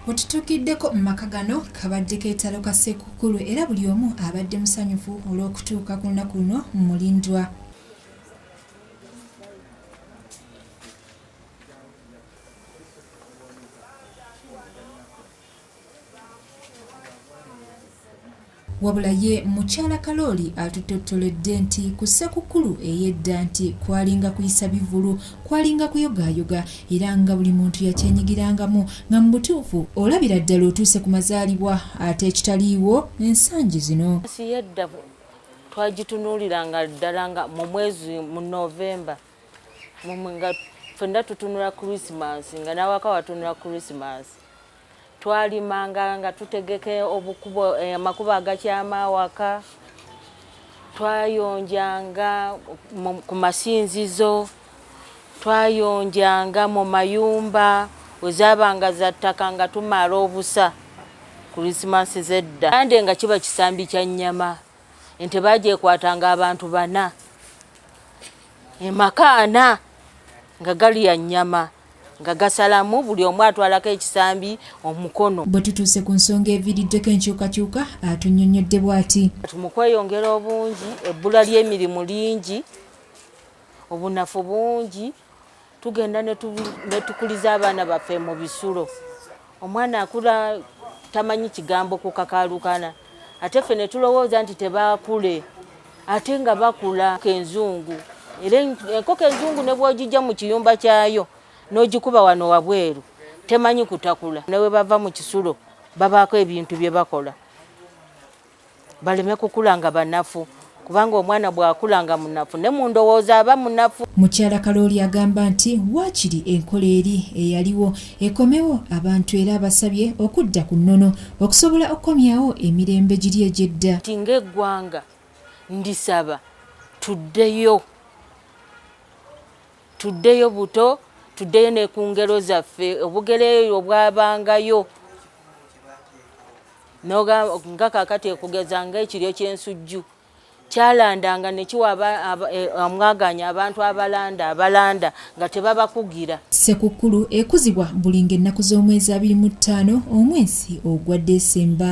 Wetutuukiddeko mu maka gano kabadde keetalo ka Ssekukkulu era buli omu abadde musanyufu olw'okutuuka ku lunaku luno mulindwa. Wabula ye mukyala Kalooli atuttottoledde nti ku Ssekukkulu ey'edda nti kwalinga kuyisa bivvulu, kwalinga kuyogaayoga era nga buli muntu yakyenyigirangamu nga mu butuufu olabira ddala otuuse ku mazaalibwa ate ekitaliiwo ensangi zino. Ensi y'edda twagitunuuliranga ddala nga mu mwezi mu November nga ffenna tutunula Christmas nga n'awaka watunula Christmas. Twalimanga nga tutegeka obukubo eh, amakubo agakyama awaka, twayonjanga ku masinzizo, twayonjanga mu mayumba wezaabanga za ttaka nga tumaala obusa Krisimansi z'edda. Ande nga kiba kisambi kya nnyama, ente baagyekwatanga abantu bana, emaka ana nga galya nnyama. nga gasalamu buli omu atwalako ekisambi omukono. Bwe tutuuse ku nsonga eviiriddeko enkyukakyuka atunnyonnyodde bw'ati. Mu kweyongera obungi, ebbula ly'emirimu lingi, obunafu bungi, tugenda ne tukuliza abaana baffe mu bisulo. Omwana akula tamanyi kigambo kukakaalukana ate ffe ne tulowooza nti tebaakule ate nga bakula enzungu era enkoko enzungu ne bw'ogijja mu kiyumba kyayo n'ogikuba wano wabweru temanyi kutakula ne bwe bava mu kisulo babaako ebintu bye bakola baleme kukula nga banafu kubanga omwana bw'akula nga munafu ne mu ndowooza aba munafu. Mukyala Kalooli agamba nti waakiri enkola eri eyaliwo ekomewo abantu era abasabye okudda ku nnono okusobola okukomyawo emirembe giri egy'edda. Nti ng'eggwanga ndisaba tuddeyo, tuddeyo buto, tuddeyo ne ku ngero zaffe, obugero eyo obwabangayo nga kaakati okugeza ng'ekiryo ky'ensujju kyalandanga ne kiwa omwagaanya abantu abalanda abalanda nga tebabakugira. Ssekukkulu ekuzibwa buli ng'ennaku z'omwezi 25 omwezi ogwa December.